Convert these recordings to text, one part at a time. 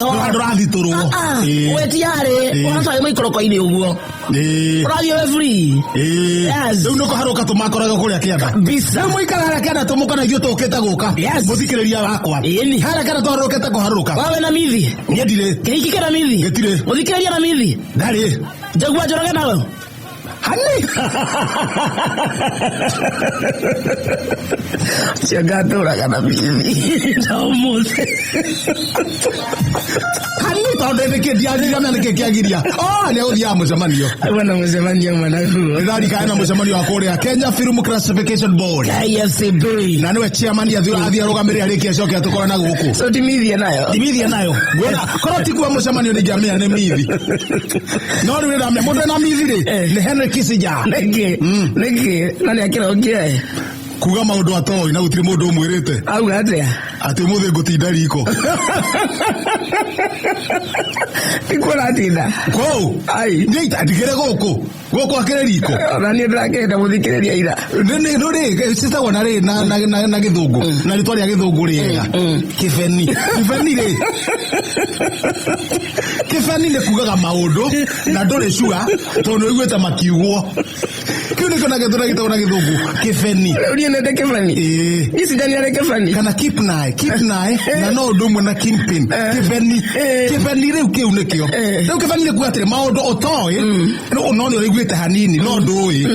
Ndũrathitũrwo. Wetiarĩ ũratwarĩ maikũrũko-inĩ ũguo ũrathiĩ we free. Yes. Rĩu nĩ kũharũka tũmakoraga kũrĩa kĩanda. Bisa. Rĩu mũikara harĩa kĩanda tũmũkona ithuĩ tũkĩte gũka. Yes. Mũthikĩrĩria wakwa. Ĩni. Harĩa kĩanda tũharũrũkĩte kũharũrũka. Wawe na mithi. Niĩ ndirĩ. Kĩhiki kĩna mithi. Gĩtirĩ. Mũthikĩrĩria na mithi. Ndarĩ. Njagua Njoroge nawe. Hani. Ũcio ngatũraga na mithi. Na ũmũthĩ. Hani tondũ nĩkĩ ndiarirana nĩkĩ kĩagiria. Oh, nĩ agũthiaga mũcemanio. Bwana mũcemanio mwanaguo. Nĩndarikana na mũcemanio wa kũrĩa Kenya Film Classification Board. KFCB. Na nĩwe chairman athiĩ arũgamĩrĩre arĩkie acoke atũkorwo na gũkũ. So ti mithie nayo. Ndimithia nayo. Nguona korwo ti kuwa mũcemanio ndingĩamenya nĩ mithi. No rĩu nĩndamenya mũndũ ena mithi rĩ nĩ Henry Kissinger. Nĩkĩ? Nĩkĩ? Na nĩakĩrongire. Kuga maũndũ atoĩ na gũtirĩ mũndũ ũmwĩrĩte. Auga atĩa? Atĩ ũmũthĩ ngũtinda riko. Tikuo ũratinda. Kũu. Ai. Niĩ ndigĩre gũkũ. Gũkũ akĩrĩ riko. Ona niĩ ndĩrakĩenda mũthikĩrĩria ira. Nĩ rĩ citagwo na rĩ na na na na gĩthũngũ na rĩtwa rĩa gĩthũngũ rĩega. Kĩbeni. Kĩbeni rĩ. Kĩbeni nĩ kugaga maũndũ na ndũrĩ cua tondũ nĩ ũiguĩte makiugwo. Kĩu nĩkĩo na gĩtagwo na gĩthũngũ kĩbeni. Rĩu niĩ nende kĩbani. Ĩĩ. Niĩ cindaniarĩ kĩbani. Kana kipnae kipnae na no ũndũ ũmwe na kingpin kĩbeni kĩbeni rĩu kĩu nĩkĩo rĩu kĩbeni nĩ kuga atĩrĩ maũndũ ũtoĩ no no nĩ ũraiguĩte hanini no ndũĩ.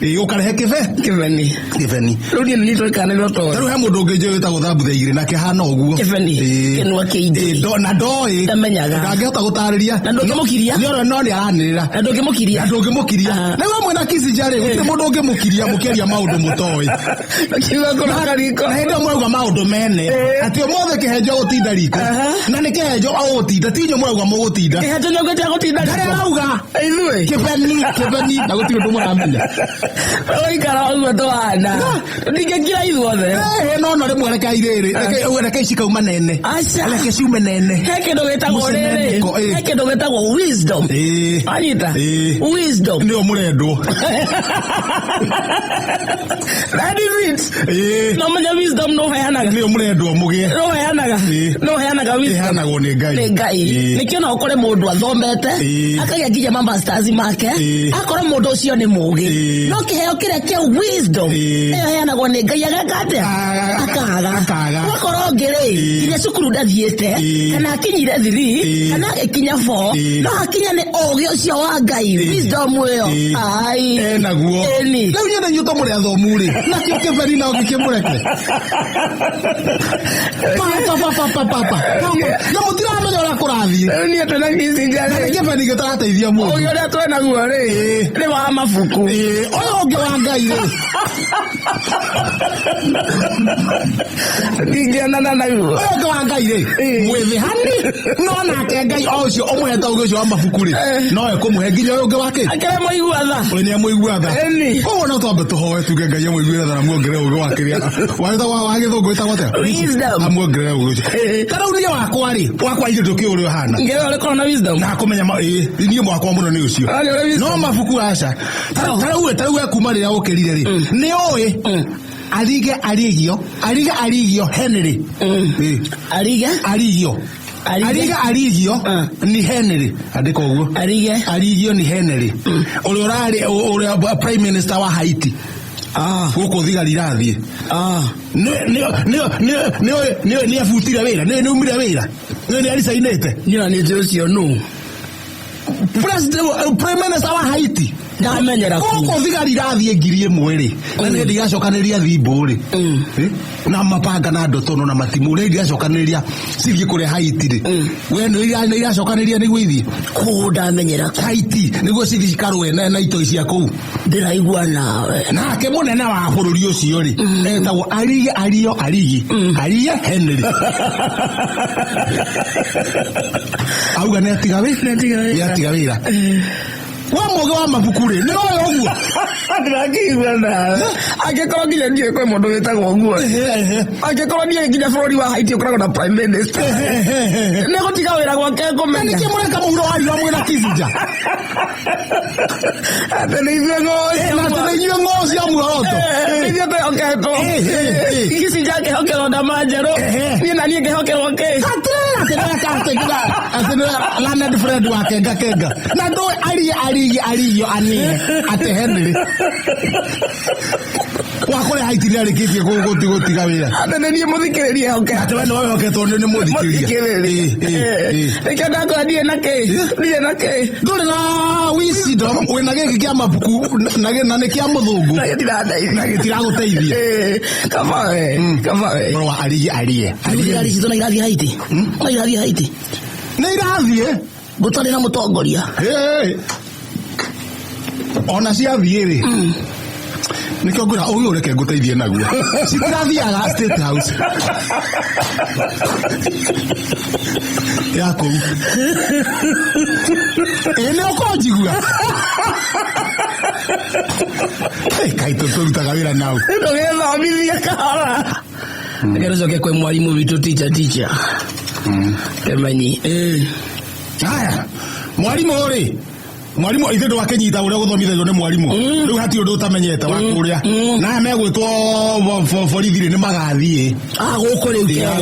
Ĩĩ ũkarehe kĩbe Kĩbeni. Kĩbeni. Rĩu niĩ nĩ nitũĩkana nĩ ũtoĩ. Rĩu he mũndũ ũngĩ njũĩ wĩtagwo Thambutha igĩrĩ nake hana ũguo. Kĩbeni. Ĩĩ. Kĩnua kĩingĩ. Ĩĩ, na ndoĩ. Ndamenyaga. Ndangĩhota gũtarĩria. Na ndũngĩmũkiria. Nĩ oro no nĩ aranĩrĩra. Na ndũngĩmũkiria. Na ndũngĩmũkiria. Ah. Rĩu hamwe na Kissinger rĩ gũtirĩ mũndũ ũngĩmũkiria mũkĩaria maũndũ mũtoĩ. Ũkiuga kũroka riko. Na hĩndĩ ĩyo mũrauga maũndũ mene atĩ ũmũthĩ kĩhenjo gũtinda riko. Na nĩ kĩhenjo ũgũtinda ti inyuĩ mũrauga mũgũtinda. Kĩhenjo nĩũkĩte gũtinda Ndarĩ riko. arauga. Ithuĩ. Kĩbeni kĩbeni na gũtirĩ ũndũ mũramenya. Ũikara ũguo tũhana. Ndingĩkira ithuothe. Ĩĩ no no rĩmwe reke irĩrĩ reke reke ici kauma nene. Aca. Reke ciume nene. He kĩndũ gĩtagwo rĩrĩ. Mũcemanĩko, ĩĩ. He kĩndũ gĩtagwo wisdom. Ĩĩ. Wanyita? Ĩĩ. Wisdom. Nĩyo mũrendwo. That is it. Ĩĩ. No menya wisdom no ũheanaga. Nĩyo mũrendwo mũgĩe. No ũheanaga. Ĩĩ. No ũheanaga wisdom. Ĩheanagwo nĩ Ngai. Nĩ Ngai. Ĩĩ. Nĩkĩo no ũkore mũndũ athomete Ĩĩ. akagĩa nginya ma masters make Ĩĩ. akorwo mũndũ ũcio nĩ mũgĩ Ĩĩ. no kĩheo kĩrĩa kĩa wisdom Ĩĩ. ĩyo ĩheanagwo nĩ Ngai ageka atĩa? Akaga. Akaga. Ũgakora ũngĩ rĩ Ĩĩ. nginya cukuru ndathiĩte Ĩĩ. kana akinyire 3 Ĩĩ. kana agĩkinya 4 Ĩĩ. no hakinya nĩ ũgĩ ũcio wa Ngai wisdom ĩyo. Ĩĩ. Ai. Enaguo. Ĩni. Rĩu nyene inyuĩ to mũrĩ athomu rĩ nakĩo kĩbeni no gĩkĩmũreke. Pa pa pa pa pa pa pa. Na mũtiramenya ũrĩa kũrathiĩ. Rĩu niĩ twĩna Kissinger Na rĩ kĩbeni gĩtarateithia mũndũ. ũgĩ ũrĩa twenaguo rĩ nĩ wa mabuku. Ĩĩ, ũyũ ũngĩ wa Ngai rĩ. Ndingĩonana naguo. Ũyũ ũngĩ wa Ngai rĩ mwĩthĩ hani no nake Ngai o ũcio ũmũhete ũgĩ ũcio wa mabuku rĩ no ekũmũhe nginya ũyũ ũngĩ wa kĩ. Akĩrĩ mũigua tha. Ũyũ nĩ amũigua tha. Ĩni. Koguo no twambe tũhoe tuge Ngai amũiguĩre tha na amuongerere ũgĩ wa kĩrĩa. Wĩtagwo wa gĩthũngũ wĩtagwo atĩa? Wisdom. Amuongerere ũgĩ ũcio. Ĩĩ. Ta rĩu niĩ wakwa rĩ wakwa ithuĩ ndũkĩũĩ ũrĩa ũhana. Ngĩrĩ ũrĩkorwo na wisdom. Na kũmenya ĩĩ niĩ mwakwa mũno nĩ ũcio. Ah, nĩ ũrĩ wisdom. No mabuku aca. Ta rĩu we ta rĩu we kuma rĩrĩa ũkĩrire rĩ nĩ ũĩ Arige Arigio Arige Arigio Henry. Ĩĩ. Arige. Arigio. Arige. Arige Arigio ni Henry. Andĩka ũguo. Arige. Arigio ni Henry. Ũrĩa ũrarĩ ũrĩa prime minister wa Haiti. Ah. Gũkũ thigari irathiĩ. Ah. Nĩ nĩ nĩ nĩ nĩ nĩ nĩ abutire wĩra nĩ nĩ umire wĩra nĩ nĩ aricainĩte. Niĩ ona nĩ njũĩ ũcio nũ. President prime minister wa Haiti. Ndamenyera kũ. Gũkũ thigari irathiĩ 1000 rĩ na nĩ ndiracokanĩrĩria thimbũ rĩ. Na mapanga na ndotono na matimũ rĩ ndiracokanĩrĩria cithiĩ kũrĩa Haiti rĩ. We nĩ iracokanĩrĩria nĩguo ithiĩ. Kũ ndamenyera kũ. Haiti nĩguo cithiĩ cikarũe na itoi cia kũu. Ndĩraigua nawe. Nake mũnene wa bũrũri ũcio rĩ etagwo Arige Ario Arigi Arie Henry. Auga nĩ atiga wĩra. Nĩ atiga wĩra. Nĩ atiga wĩra. Wa mũgĩ wa mabuku rĩ nĩ ũĩ ũguo. Ndĩrakĩigua nawe. Angĩkorwo nginya ndiũĩ kwĩ mũndũ wĩtagwo ũguo. Angĩkorwo ndiũĩ nginya bũrũri wa Haiti ũkoragwo na prime minister. Nĩ gũtiga wĩra gwake ngũmenya. Nĩkĩ mũreka mũhuro wa riũa mwĩna Kissinger? Atĩ nĩ ithuĩ ng'o. Na atĩ nĩ inyuĩ ng'o cia muoroto. Nĩ ithuĩ twĩhoketwo. Ĩĩ. Kissinger akĩhokerwo ndama njerũ. Niĩ na niĩ ngĩhokerwo kĩ? Hatirĩ. Atĩ nĩwe atĩ nĩwe learned friend wa kenga kenga na ndũĩ arie arie ario anie atĩ Henry wa kũrĩa Haiti nĩ arĩkĩtie gũtiga wĩra. Atĩ nĩ niĩ mũthikĩrĩria hoke. Atĩ we nĩwe wĩhoketwo nĩ mũthikĩrĩria. Ĩ. Nĩkĩo ndakwĩra ndirĩ na kĩ, ndirĩ na kĩ. Ndũrĩ na wisdom, wĩna gĩkĩ kĩa mabuku na nĩ kĩa mũthũngũ Na gĩtirandeithia. Na gĩtiragũteithia. Kaba we, kaba we. Ũhoro wa arie arie. Rĩu thigari citũ no irathiĩ Haiti, no irathiĩ Haiti Nĩ irathiĩ. Gũtarĩ na mũtongoria. Hey. Ona ciathiĩ rĩ, nĩkĩo ngwĩra ũyũ ũreke ngũteithie naguo. Citirathiaga State House ya kũu. Ĩ nĩ ũkũnjigua. Ĩ, kaĩ tũrutaga wĩra nau. Ndũgethomithie kahora. Reke tũcoke kwĩ mwarimũ witũ, teacher, teacher Kĩmenyi. Haya, mwarimũ rĩ, mwarimũ ithe ndwakĩnyita ũrĩa gũthomithagio nĩ mwarimũ. Rĩu hatirĩ ũndũ ũtamenyete wa kũrĩa na aya megwĩtwo borithi rĩ, nĩ magathiĩ. Ah, gũkũ rĩu Kenya. Ah,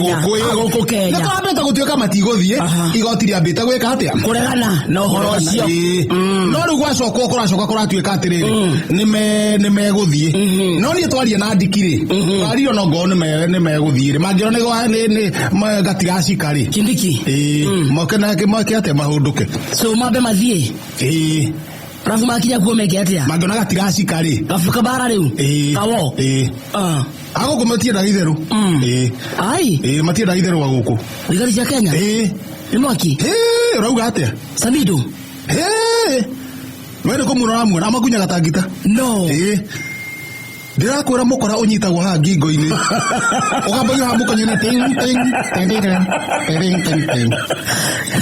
gũkũ Nĩ Kenya. kũrambĩte gũtuĩka matigũthiĩ. Igoti rĩambĩte gwĩka atĩa? Kũregana na ũhoro ũcio. Ĩĩ. No rĩu gwacokwo kũracoka kũratuĩka atĩrĩrĩ, nĩ megũthiĩ. No niĩ twaria na ndiki rĩ, twario no ngorwo nĩ megũthiĩ rĩ, mangĩona nĩ gatiracika rĩ. Kindiki. Ĩĩ, moke nake moke atĩa mahũndũke. So mambe mathiĩ. Ĩĩ. Arabu makinya kuo meke atĩa? Mangĩona gatiracika rĩ. Gabuka bara rĩu. Ĩĩ. Kawo. Ĩĩ. Ah. Agũkũ matiendaga itherũ. Ĩĩ. Ai. Ĩĩ, matiendaga itherũ agũkũ. Thigari cia Kenya. Ĩĩ. Nĩ mwaki. Ĩĩ, ũrauga atĩa? Samido. Ĩĩ. We nĩ kũmuona ũramuona amakunyaga ta ngita. No. Ĩĩ. Ndĩrakwĩra mũkora ũnyitagwo haha ngingo-inĩ, ũkambagia haha mũkonyo-inĩ, ting ting ting ting ting ting ting.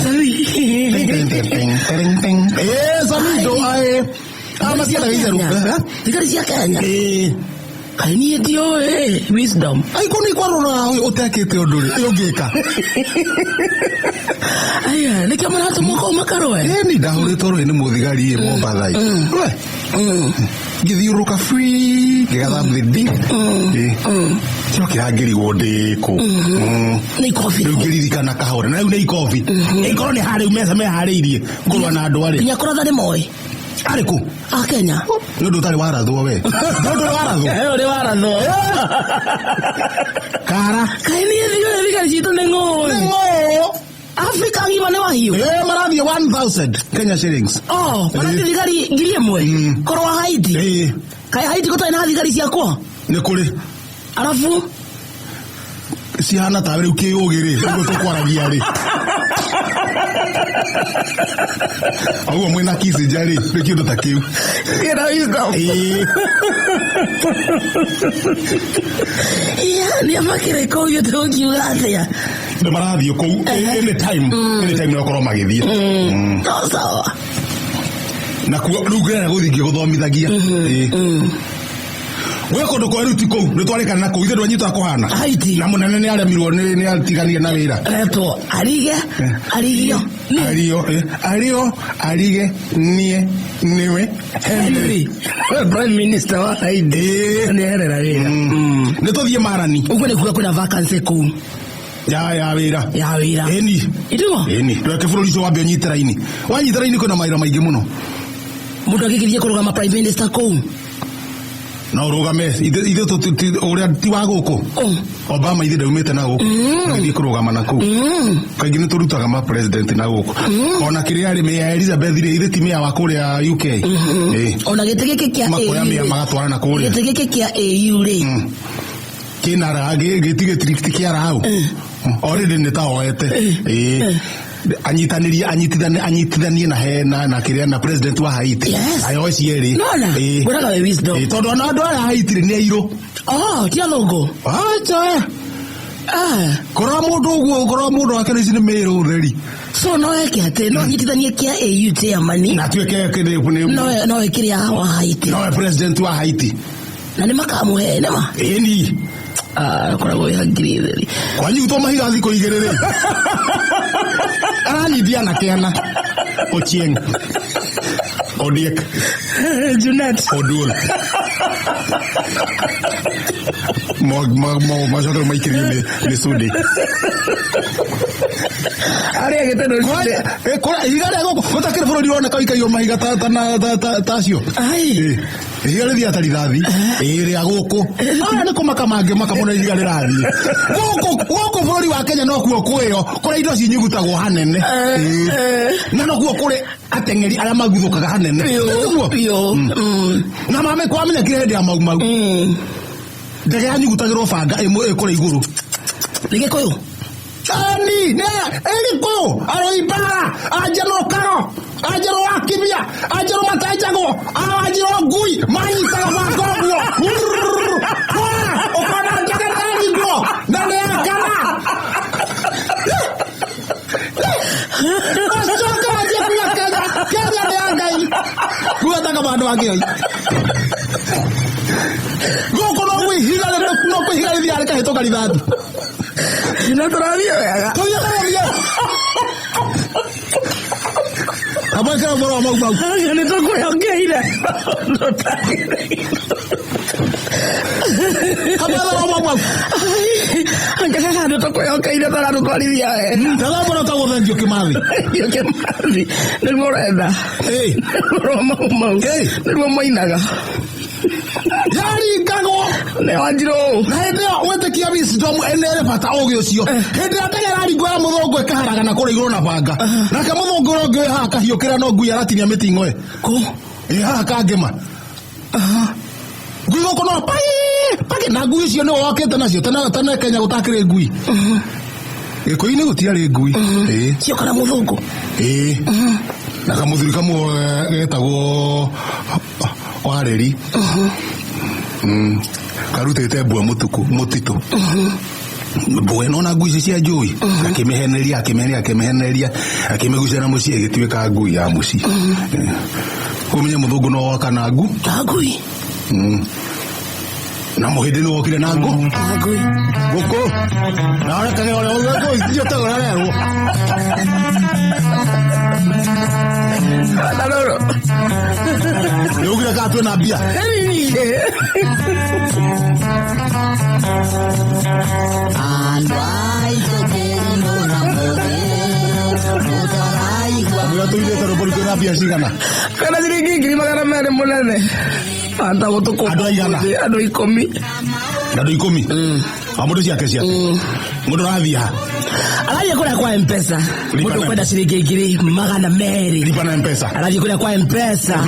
Ting ting ting ting ting ting. Ĩĩ, Samido aĩ. Ah, matiendaga itherũ. Thigari cia Kenya. Ĩĩ. Kaĩ niĩ ndiũĩ wisdom. Aiko nĩ kwarora ũyũ ũtekĩte ũndũ rĩ, ũngĩka. Aya, nĩkĩo maratũmwo kũu makarũe. Ĩni ndahũrĩtwo rũĩ nĩ mũthigari ĩ Mombatha ĩ. We. Ngĩthiũrũrũka free ngĩgatha thĩ. Kĩo kĩrangĩrigwo ndĩ kũ. Nĩ ikobi. Rĩu ngĩririkana kahora na rĩu nĩ ikobi. Ĩkorwo nĩ harĩu meza meharĩirie kũrũa na andũ arĩa. Nginya kũratha nĩ moĩ. Arĩ kũ? A Kenya. Nĩ ũndũ ũtarĩ warathwo we. Nĩ ũndũ warathwo. Ũrĩ warathwo. Kara. Kaĩ niĩ thigari thigari citũ nĩ ng'ũĩ. Ng'ũũ. Afrika ng'ima nĩ wahiũ. Ĩĩ, marathiĩ 1000 Kenya shillings. Oh, marathiĩ thigari 1000. Kũrũa Haiti. Ĩĩ. Kaĩ Haiti gũtarĩ na thigari ciakwa? Nĩ kũrĩ. Arabu cihana ta rĩu kĩũgĩ rĩ, ũguo tũkwaragia rĩ. Ũguo mwĩna Kissinger rĩ, nĩ kĩndũ ta kĩu. Kĩna wisdom. Ĩĩ. Iya, nĩ amakĩrĩ kũu ithuĩ tũngiuga atĩa? Nĩ marathiĩ kũu anytime, anytime no korwo magĩthiĩ. No sawa. Na kuo rĩu ngĩrenda gũthiĩ ngĩgũthomithagia. Ĩĩ. Gwĩ kũndũ kwa rĩu ti kũu, nĩ twarĩkana na kũu, ithuĩ ndwanyitaga kũhana. Haiti. Na mũnene nĩ aremirwo nĩ atiganire na wĩra. Retwo arige, arigio. Nĩ Ario, ario, arige, niĩ, nĩwe, Henry. Prime Minister wa Haiti. Ĩĩ. Nĩ eherera wĩra. Nĩ tũthiĩ marani. Ũguo nĩ kuga kwĩna vacancy kũu Ya wĩra. Ya wĩra. Ĩni. Ituo. Ĩni. Ndweke bũrũri ũcio wambe ũnyite raini. Wanyita raini kwĩna mawĩra maingĩ mũno. Mũndũ angĩgĩthiĩ kũrũgama Prime Minister kũu. No ũrũgame ithuĩ ũrĩa ti wa gũkũ. Obama ithe ndaumĩte na gũkũ. Agĩthiĩ kũrũgama na kũu. Kaingĩ nĩ tũrutaga ma president na gũkũ. Ona kĩrĩa rĩ, Mayor Elizabeth rĩ, ithe ti mayor wa kũrĩa UK. Ĩĩ. Ona gĩtĩ gĩkĩ kĩa Makoya AU mayor rĩ. magatwara na kũrĩa. Gĩtĩ gĩkĩ kĩa AU rĩ. Kĩna raha, gĩti gĩtirikiti kĩa raha hau. Already nĩ ta oete. Ĩĩ. Anyitanĩrie, anyitithanie, anyitithanie na he, na kĩrĩa na president wa Haiti. Yes. Ayo cierĩ. Nona. Ĩĩ. Ngwĩraga wĩ wisdom. Ĩĩ, tondũ ona andũ aya a Haiti rĩ, nĩ airũ. Oh, ti athũngũ. Acha. Ah. Kora mũndũ ũguo, kora mũndũ wake ici nĩ mĩrũ ũtheri. So no eke atĩ, no anyitithanie kĩa AU chairman. Na atuĩke nĩ No eke kĩrĩa wa Haiti. No president wa Haiti. Na nĩ makamũhe, nĩ ma? Ĩni. Ah, koragwo wĩ hakiri theri. Kwanyitwo mahiga thikũ igĩrĩ rĩ. Aranyithia anake ana. Ochieng. Odiek. Junet. Oduol. Mo macoke maikĩrio nĩ Sudi. Arĩa gĩtendo. Ihiga rĩa gũkũ gũtakĩrĩ bũrũri ũroneka ũikaio mahiga ta acio. Ai. Ihiga rĩthiaga ta rithathi ĩĩ rĩa gũkũ aya nĩ kũmaka mangĩmaka mũno ihiga rĩrathiĩ gũkũ. Gũkũ bũrũri wa Kenya nokuo kwĩyo kũrĩa indo cinyugutagwo hanene. Ĩĩ. Na nokuo kũrĩ ateng'eri arĩa maguthũkaga hanene. Nĩguo? Biũ. Na mame kwamenyekire hĩndĩ ya Mau Mau ndege yanyugutagĩrwo banga ĩmwe ĩkũrĩa igũrũ. Nĩ Gĩkũyũ. Ani ne Gĩkũyũ arũi mbara anjerwo karo anjerwo wakibia anjerwo matenjagwo awanjirwo ngui manyitaga banga ũguo ũkona ndege nĩyaringwo na nĩyakana ũcoke wanjie kuga Kenya Kenya nĩ ya Ngai kuga ta kamando wa kĩoi gũkũ no kwĩhiga no kwĩhiga rĩthiaga rĩkahĩtũka rithathi. Na tũrathiĩ wega. Tũthiĩ kamwekera ũhoro wa Mau Mau. Nĩ tũkwĩongeire. Kamwethera wa Mau Mau. Anga handũ tũkwĩongeire taratũtwarithia wega. Tazama ũtagwo Thengio Kĩmathi. Thengio Kĩmathi nĩruo ũrenda. Ĩĩ. Nĩruo Mau Mau. Ĩĩ. Nĩruo moinaga. Yaringagwo. Nĩ Wanjirũ. Na hĩndĩ ĩyo gwĩtĩkia wisdom ĩnĩ ĩrĩ bata ũgĩ ũcio hĩndĩ ĩrĩa ndege ĩraringwo ya mũthũngũ ĩkaharagana kũrĩa igũrũ na banga nake mũthũngũ ũrĩa ũngĩ wĩ haha kahiũ kĩrĩa no ngui aratinia mĩting'oe. Kũ? Ĩ haha kangĩma ngui gũkũ no pai paki na ngui icio nĩwe wokĩte nacio tene tene Kenya gũtakĩrĩ ngui. Gĩkũyũ-inĩ gũtiarĩ ngui. Ĩĩ. Cioka na mũthũngũ. Ĩĩ na kamũthuri kamwe getagwo Wareri karutĩte mbua mũtuku mũtitũ mbua ĩno na ngui ici cia njũi akĩmĩheneria akĩmĩheneria akĩmĩheneria akĩmĩgucia na mũciĩ ĩgĩtuĩka ngui ya mũciĩ. Ũmenye mũthũngũ no woka na ngu. Na ngui. Na mũhĩndĩ nĩ wokire na ngũ. Na ngui. Ngũkũ na ũrekage ũrĩa ngũ icio ta ũrĩa rerwo. Na rũrũ. Nĩ ugire kana twĩna mbia. Mwĩra tũirĩte rũmbũri twĩna mbia cigana. Kana ciringi 200,000 mũnene. Anta gũtũkũ. Andũ aigana? Andũ 10. Andũ 10. O mũndũ ciake ciake. Mũndũ arathiĩ ha? Arathiĩ kũrĩa kwa Mpesa. Lipa Mũndũ na kwenda ciringi 200,000. Lipa na Mpesa. Arathiĩ kũrĩa kwa Mpesa.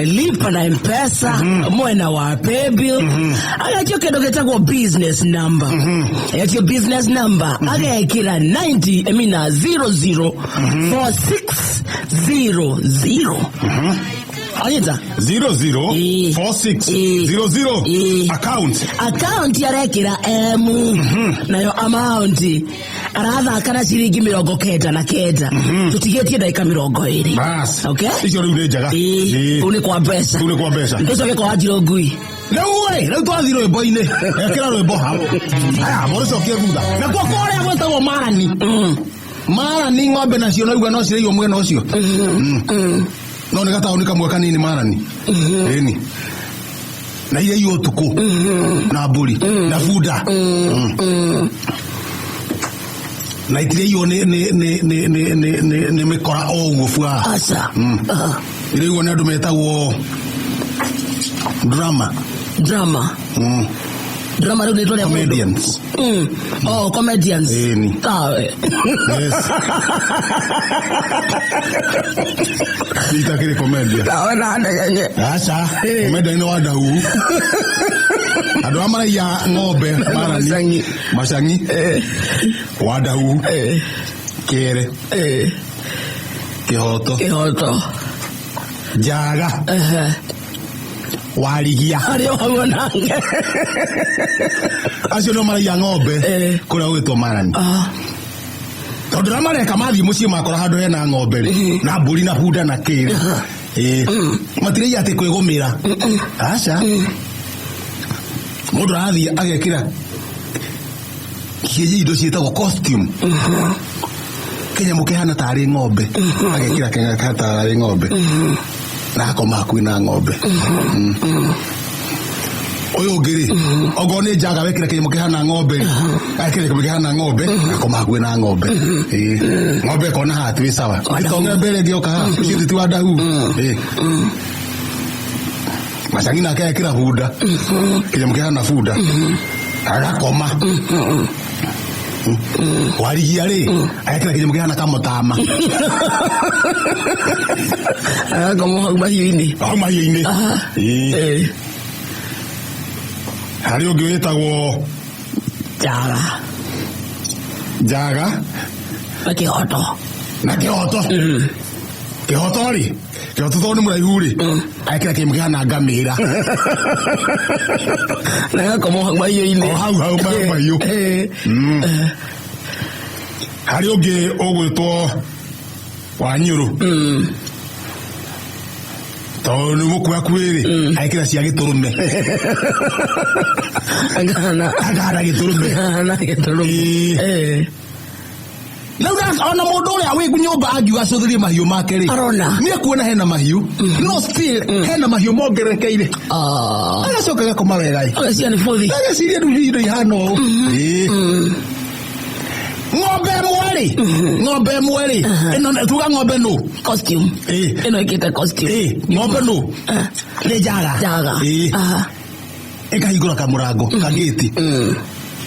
Lipa na Mpesa mwena wa Paybill. Agetio kĩndũ gĩtagwo business number. Agetio business number agekĩra 90 I mean 004600. Anyita? 00 Ĩĩ. 46 Ĩĩ. 00 Ĩĩ. account. Account arekĩra M nayo amount arathaka na ciringi 99 tũtigĩtie ndagĩka 20. Bas. Okay? Icio rĩu nĩ njega. Ĩĩ. Ĩĩ. Kũu nĩ kwa mbeca. Kũu nĩ kwa mbeca. Tũcoke kwa Wanjirũ ngui. Rĩu ĩ rĩu twathiĩ rwĩmbo-inĩ ekĩra rwĩmbo hau aya mũrũcokie thutha nakuo kũrĩa gwĩtagwo marani. Marani ng'ombe nacio naigua no cirĩirwo mwena ũcio no nĩ gataũni kamwe kanini marani ĩni na iria ũtukũ na mbũri na bunda na itirĩirwo nĩ nĩ nĩ nĩ nĩ nĩ nĩ nĩ mĩkora o ũguo bua. Aca. Irĩirwo nĩ andũ metagwo drama. Drama. Drama rĩu nĩ rĩtwa rĩa mũndũ. Comedians. Oh, comedians. Ĩni. Tawe. Yes. Itakĩrĩ comedian. Tawe na ndegenye. Aca. Ĩĩ. Comedian nĩ wa ndau. Andũ arĩa maraiya ng'ombe marani. Macangi. Macangi. Wa ndau. Kĩere. Kĩhoto. Kĩhoto. Njaga. Warigia. Arĩa hamwe nake. Acio nĩo maraiya ng'ombe kũrĩa gwĩtwo marani. Tondũ rĩrĩa mareka mathiĩ mũciĩ makora handũ hena ng'ombe rĩ na mbũri na bunda na kĩrĩ. Ĩĩ. Matiraiya atĩ kwĩgũmĩra. Aca. Mũndũ arathiĩ agekĩra kĩenyeji indo ciĩtagwo costume. Kĩnyamũ kĩhana tarĩ ng'ombe. Agekĩra kĩnyamũ kĩhana tarĩ ng'ombe. Na akoma hakuhĩ na ng'ombe. Ũyũ ũngĩ rĩ, okorwo nĩ njaga wekĩra kĩnyamũ kĩhana ng'ombe rĩ, ekĩra kĩnyamũ kĩhana ng'ombe, akoma hakuhĩ na ng'ombe. Ĩĩ. Ng'ombe ĩkona haha twĩ sawa. To ng'ombe ĩrĩa ĩngĩ yoka haha, ũcio ti wa ndahu. Ĩĩ. Macangi nake ekĩra bunda, kĩnyamũ kĩhana bunda, agakoma. Warigia rĩ, ekĩra kĩnyamũ kĩhana kamũtama. Agakoma hau mahiũ-inĩ. Hau mahiũ-inĩ. Ĩĩ. Harĩ ũngĩ wĩtagwo Njaga. Njaga. Na kĩhoto. Na kĩhoto. Kĩhoto rĩ, kĩhoto tondũ nĩ mũraihu rĩ, ekĩra kĩnyamũ kĩhana ngamĩra. Na agakoma hau mahiũ-inĩ. O hau hau mahiũ. Harĩ ũngĩ ũgwĩtwo Wanyũrũ. Tondũ nĩ mũkuakuĩ rĩ, ekĩra cia gĩtũrũme. Agahana. Agahana gĩtũrũme. Agahana gĩtũrũme. Ĩĩ. Rĩu ona mũndũ ũrĩa wĩ nyũmba angiuga acũthĩrie mahiũ make rĩ, Arona. nĩ ekuona hena mahiũ, no still hena mahiũ mongererekeire. Agacoka agakoma wega ĩ. Ageciria nĩ bũthi. Ageciria rĩu indo ihana ũũ. Ĩĩ. Ng'ombe ĩmwe rĩ, ng'ombe ĩmwe rĩ, ĩno tuga ng'ombe nũ? Costume. Ĩĩ. Ĩno ĩkĩte costume. Ĩĩ, ng'ombe nũ? Nĩ njaga. Njaga. Ĩĩ. Ĩkahingũra kamũrango, kagĩti.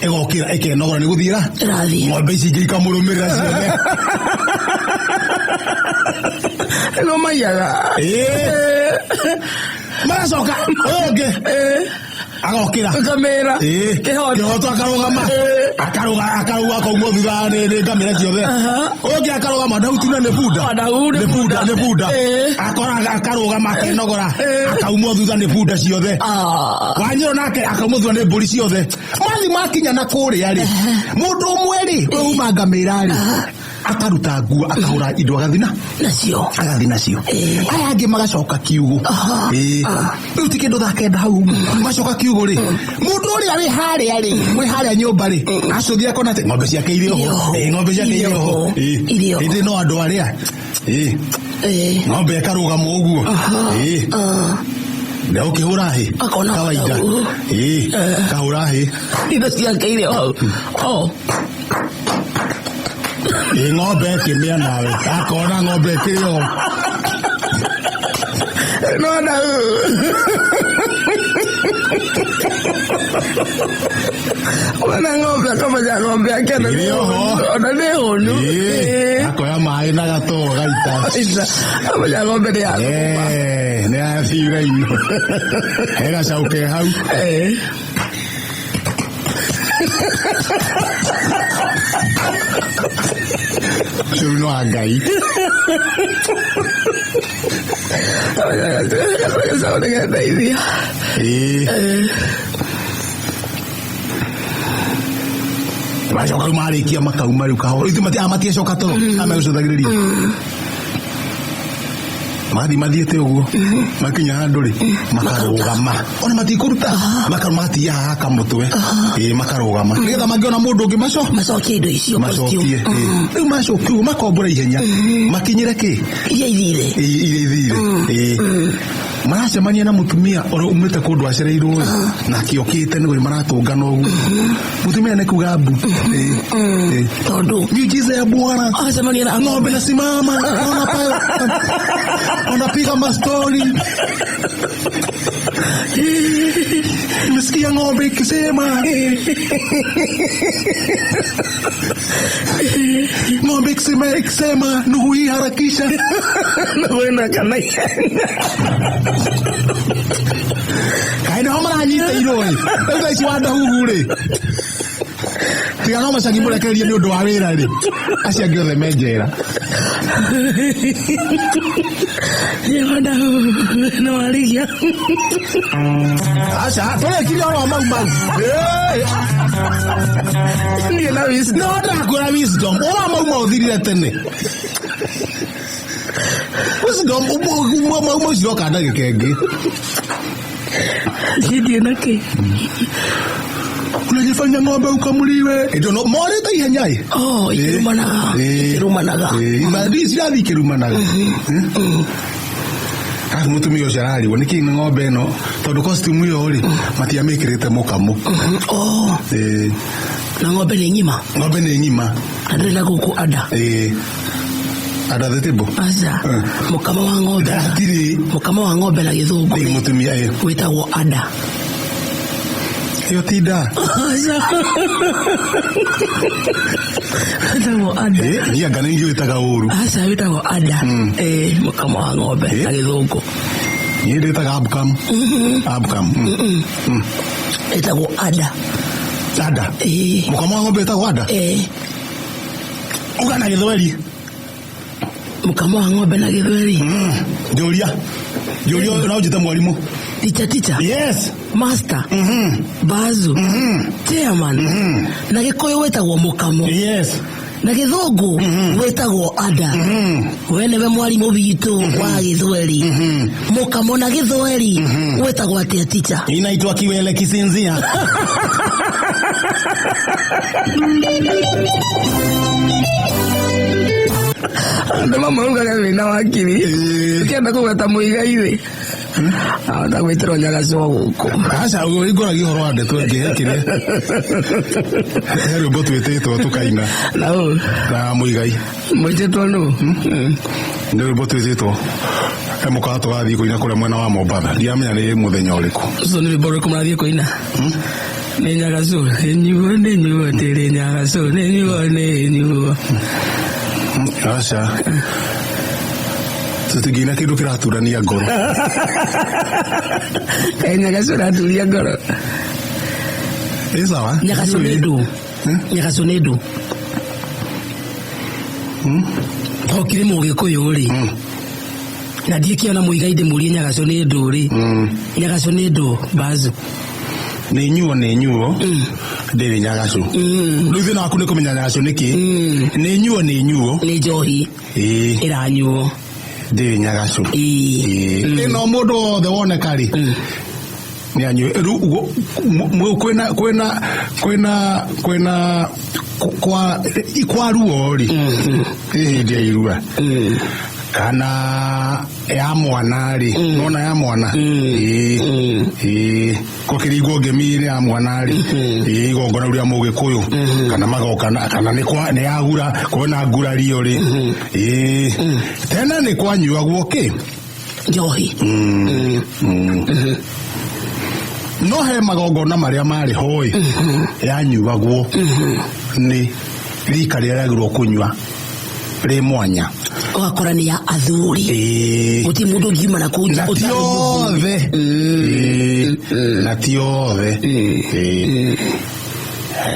Ĩgokĩra, ĩkenogora nĩ gũthiĩra. Ĩrathiĩ. Ng'ombe ici ingĩ ikamũrũmĩrĩra ciothe. Ĩno maiyaga. Ĩĩ. Magacoka, ũyũ ũngĩ. Agokĩra. Ngamĩra. Ĩĩ. Kĩhoto. Kĩhoto akarũgama. Akarũga akarũga akaumwo thutha nĩ ngamĩra ciothe. Ũyũ ũngĩ akarũgama ndautuna nĩ bunda. Ndau nĩ Nĩ bunda, nĩ bunda. Akora akarũgama akenogora. Akaumwo thutha nĩ bunda ciothe. Wanyũrũ nake akaumwo thutha nĩ mbũri ciothe. Mathi makinya na kũrĩa rĩ, mũndũ ũmwe rĩ, ũyũ uma ngamĩra rĩ, akaruta nguo akahũra indo agathina nacio. Agathi nacio. Aya angĩ magacoka kiugũ. Ĩĩ. Rĩu ti kĩndũ thaa kenda hau macoka kiugũ rĩ, mũndũ ũrĩa wĩ harĩa rĩ, wĩ harĩa nyũmba rĩ, acũthia akona atĩ ng'ombe ciake irĩ oho. Ĩĩ, ng'ombe ciake irĩ oho. Ĩĩ. Irĩ oho. Ĩndĩ no andũ arĩa. Ĩĩ. Ng'ombe ĩkarũgama ũguo. Ĩĩ. Na ũkĩhũra hĩ. Akona Kawaida. hau. Ĩĩ. Kahũra hĩ. Indo ciake irĩ hau. Oh. Ĩ ng'ombe ĩkĩmĩa nawe. Akona ng'ombe ĩkĩrĩ oho. No ndau. Ona ng'ombe akamenya ng'ombe yake ona Ĩrĩ oho. Ona nĩ hũnu. Ĩĩ. Akoya maĩ na gatoo gaita. Amenya ng'ombe nĩ yaku. Nĩ yathire ino. He gacaũ ke hau. Ũcio no wa Ngai. Gacaũ nĩ gendeithia. Ĩĩ. Macoka rĩu marĩkia makauma rĩu kahora. Ithuĩ matiacoka toro. Amegũcũthagĩrĩria. Mathiĩ mathiĩte ũguo makinya handũ rĩ, makarũgama. Ona matikũruta, magatia haha kamũtwe. Ĩĩ, makarũgama nĩgetha mangĩona mũndũ ũngĩ macokie indo icio. Macokie. Ĩĩ. Rĩu macokie ũguo makombora ihenya makinyĩre kĩ iria ithire. Ĩĩ, iria ithire. Ĩĩ. Maracemania na mũtumia ũrĩa umĩte kũndũ acereirwo rĩ, na akĩokĩte nĩguo maratũngana ũguo. Mũtumia nĩ kuga mbu. Ĩĩ. Ĩĩ. Tondũ miujiza ya Bwana. Agacemania na ng'ombe nasimama, naona pale wanapiga mastori. Nimesikia ng'ombe ikisema, ng'ombe ikisema, ikisema Nuhu hii harakisha. Wena kana ihenya. Kaĩ nĩho maranyitĩirwo ĩ. Rĩu thaa ici wa ndahuhu rĩ, tiga no macangi mũrekererie nĩ ũndũ wa wĩra rĩ, acio angĩ othe me njera. Nĩ warigia. Aca tũrĩkirie oro mau mau. Niĩ na wisdom. No ndakũra wisdom ũra mau mau ũthirire tene. Wisdom mau mau ciroka ndagĩka ĩngĩ. Ndirĩ na kĩ. Unajifanya ng'ombe ukamuliwe. Ĩndĩ no morĩte ihenya ĩ. Oh, ikĩrumanaga. Ikĩrumanaga. Ĩĩ, cirathiĩ ikĩrumanaga. Arabu mũtumia ũcio ararigwo nĩkĩ nĩ ng'ombe ĩno tondũ costume ĩyo rĩ matiamĩkĩrĩte mũkamo. Oh. Ĩĩ. Na ng'ombe nĩ ng'ima. Ng'ombe nĩ ng'ima. Na ndĩrĩ na gũkũ ada. Ĩĩ. Under the table. Aca. Mũkamo wa ng'ombe. Hatirĩ. Mũkamo wa ng'ombe na gĩthũngũ Nĩ mũtumia ĩĩ. wĩtagwo ada. Ĩyo ti nda. Aca. Wĩtagwo ada. Ĩĩ, niĩ anga nĩ ingĩwĩtaga ũru. Aca wĩtagwo ada. Ĩĩ, mũkamo wa ng'ombe na gĩthũngũ. Niĩ ndĩtaga abkam. Abkam. Ĩtagwo ada. Ada. Ĩĩ. Mũkamo wa ng'ombe wĩtagwo ada? Ĩĩ. Uga na gĩthweri. Mũkamo wa ng'ombe na gĩthweri. Njũria. Njũria no njĩte mwarimũ. Ticha ticha. Yes. Master. Bazu. Chairman. Na gĩkũyũ wĩtagwo mũkamo. Yes. Na gĩthũngũ wĩtagwo ada. We nĩwe mwarimũ witũ wa gĩthweri. Mũkamo na gĩthweri wĩtagwo atĩa ticha? Inaitwa kiwele kisinzia. Andũ mamaugaga wĩna wakiri. Ũkĩenda kũgweta Mũigai rĩ, ahota gwĩtĩrwo nyagacwa gũkũ. Aca ngoragia ũhoro wa ndeto ĩngĩ hekire. He rwĩmbo twĩtĩtwo tũkaina. Na ũ? Na Mũigai. Mwĩtĩtwo nũ? Nĩ rwĩmbo twĩtĩtwo. He mũkawa tũgathiĩ kũina kũrĩa mwena wa Mombatha. Ndiramenya nĩ mũthenya ũrĩkũ. Ũcio nĩ rwĩmbo rũrĩkũ mũrathiĩ kũina? Nĩ nyagacũ. Nĩ nyuo nĩ nyuo tĩrĩ nyagacũ. Nĩ nyuo nĩ nyuo. Aca. Tũtingĩina kĩndũ kĩraturania ngoro. Kaĩ nyagacũ ĩraturia ngoro? Ĩ sawa. Nyagacũ nĩ ndũ. Nyagacũ nĩ ndũ. Okire mũgĩkũyũ rĩ. Na ndiĩkĩona Mũigai ndĩmũrie nyagacũ nĩ ndũ rĩ. Nyagacũ nĩ ndũ Bazu. Nĩ nyuo nĩ nyuo. Ndĩrĩ nyagacũ. Rĩu thĩna waku nĩ kũmenya nyagacũ nĩ kĩ. Nĩ nyuo nĩ nyuo. Nĩ njohi. Ĩĩ. Ĩranyuo. Ndĩrĩ nyagacũ. Ĩĩ. Ĩno mũndũ wothe woneka rĩ. Nĩ anyue. Rĩu kwĩna kwĩna kwĩna kwĩna kwa kwa ruo rĩ. Ĩ hĩndĩ ya irua. Kana ya mwana rĩ. Nona ya mwana. Ĩĩ. Ĩĩ. Kũkĩringwo ngemi ya mwana rĩ. Ĩĩ igongona rĩa mũgĩkũyũ. Kana magoka kana nĩ kwa nĩ yagura kwĩna ngurario rĩ. Ĩĩ. Tena nĩ kwanyuagwo kĩ? Njohi. No he magongona marĩa marĩ ho ĩ. Yanyuagwo nĩ rika rĩrĩa rĩagĩrĩirwo kũnyua rĩ mwanya. Ũgakora nĩ ya athuri. Ĩĩ. Gũtirĩ mũndũ ũngiuma na kũu Na ti othe. Ĩĩ. Na ti othe. Ĩĩ.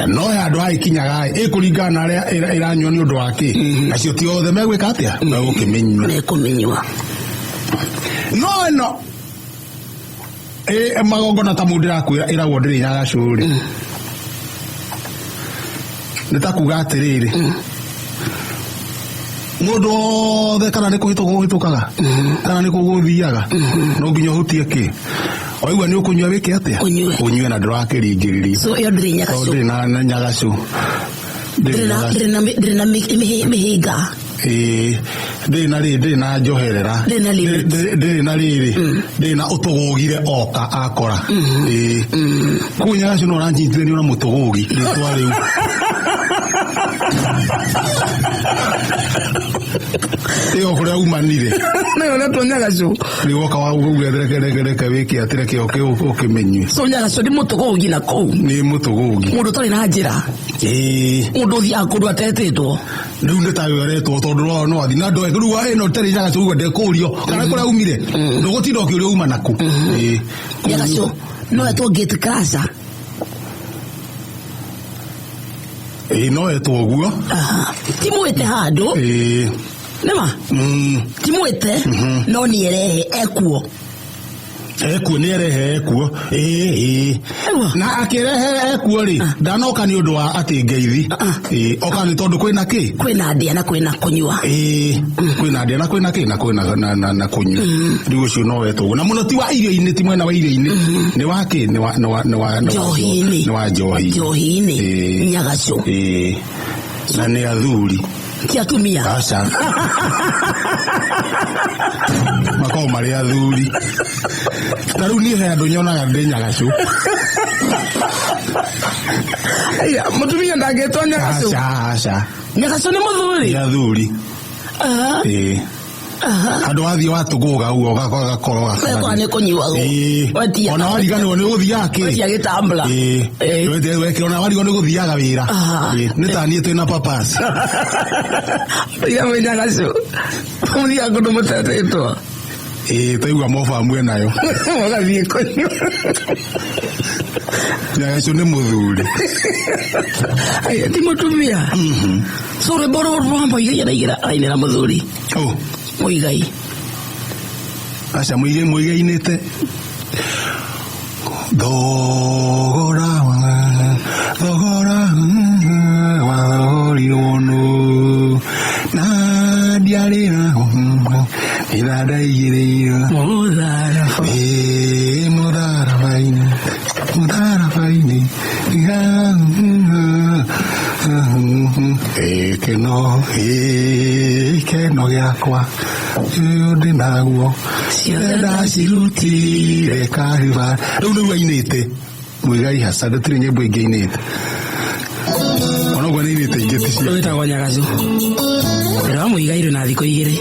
No he handũ hagĩkinyaga ĩ ĩkũringana na arĩa ĩranyua nĩ ũndũ wa kĩ. Acio ti othe megwĩka atĩa? Megũkĩmĩnyua. Mekũmĩnyua. No ĩno ĩ magongona ta mũndũ ĩrakwĩra ĩragwo ndĩrĩ nyagacũ rĩ. Nĩ ta kuga atĩrĩrĩ. Mũndũ wothe kana nĩ kũhĩtũka ũhĩtũkaga. Kana nĩ kũgũthiaga. No nginya ũhutie kĩ? Waigua nĩ ũkũnyua wĩke atĩa? Ũnyue. Ũnyue na ndũrakĩringĩrĩria. So ĩyo ndĩrĩ nyagacũ. Ndĩrĩ na nyagacũ. Ndĩrĩ na mĩhĩnga. Ĩĩ. Ndĩrĩ na rĩrĩ, ndĩrĩ na njoherera. Ndĩrĩ na limit. Ndĩrĩ na rĩrĩ. Ndĩrĩ na ũtũgũgire oka akora. Ĩĩ. Kũu nyagacũ no ũranjitithanio na mũtũgũgi rĩtwa rĩu. Ĩyo kũrĩa umanire. Nĩyo ũretwo nyagacũ. Rĩu woka wa uge reke reke reke wĩke atĩ reke ũkĩmenyue. So nyagacũ nĩ mũtũgũgi na kũu. Nĩ mũtũgũgi. Mũndũ ũtarĩ na njĩra. Ĩĩ. Mũndũ ũthiaga kũndũ atetĩtwo. Rĩu nĩ tayo aretwo tondũ no athiĩ na ndoe. Rĩu ĩno ĩtarĩ nyagacũ ũguo ndekũrio. Kana kũrĩa umire. Ndũgũtinda ũkĩũrio uma nakũ. Ĩĩ. Nyagacũ no etwo gate crasher. Ĩĩ no etwo ũguo. Ti mwĩte handũ. Ĩĩ. Nĩma? Ti mwĩte, no nĩ erehe ekuo. Ekuo nĩ erehe ekuo. Ĩĩ ĩĩ. Na akĩrehe ekuo rĩ, ndanoka nĩ ũndũ wa atĩ ngeithi. Ĩĩ, oka nĩ tondũ kwĩna kĩ? Kwĩna ndĩa na kwĩna kũnyua. Ĩĩ, kwĩna ndĩa na kwĩna kĩ na kwĩna na kũnyua. Rĩu ũcio no wetwo ũguo. Na mũno ti wa irio-inĩ, ti mwena wa irio-inĩ. Nĩ wa kĩ? Nĩ wa nĩ wa nĩ wa Njohi-inĩ. Nĩ wa njohi. Njohi-inĩ. Nyagacũ. Ĩĩ. Na nĩ athuri. Ti atumia. Aca. Makoragwo Makoragwo marĩ athuri. Ta rĩu niĩ he andũ nyonaga ndĩ nyagacũ. Aya, mũtumia ndangĩtwo nyagacũ. Aca, aca. Nyagacũ nĩ mũthuri. Nĩ athuri. Aha, Ĩĩ. Handũ wathiĩ watũgũga ũguo ũgakorwo Wekwa nĩ kũnyuagwo. Ĩĩ. Wetia- Ona wariganĩrwo nĩ gũthiaga kĩ? Wetia gĩtambla. Ĩĩ. Ĩĩ. Wekĩra ona warigwo nĩ gũthiaga wĩra. Aha. Ĩĩ. Nĩ ta niĩ twĩna papas. Ira mwĩ nyagacũ. Mũthiaga kũndũ mũtetĩtwo. Ĩĩ, twaigua moba mwenayo. Mũgathiĩ kũnyua. Nyagacũ nĩ mũthuri. Aya, ti mũtumia. So rwĩmbo rũrũ rwa Mũigai araigĩra arainĩra mũthuri. Oh. Mũigai. Aca mũigai mũigainĩte. Thogora wa thogora wa thogorirwo nũ na ndiarĩ ĩthandaigĩrĩirwo Mũtharaba. ĩ mũtharaba-inĩ mũtharaba-inĩ ĩkeno ĩkeno gĩakwa ũyũ ndĩ naguo Ciothe ndacirutire Kalvarĩ. Rĩu nĩguo ainĩte Mũigai hasa gũtirĩ nyĩmbo ingĩ ainĩte onoguo nĩ ainĩte ingĩ ti cia Wĩtagwo Nyagacũ. Wĩra wa Mũigai rĩ na thikũ igĩrĩ.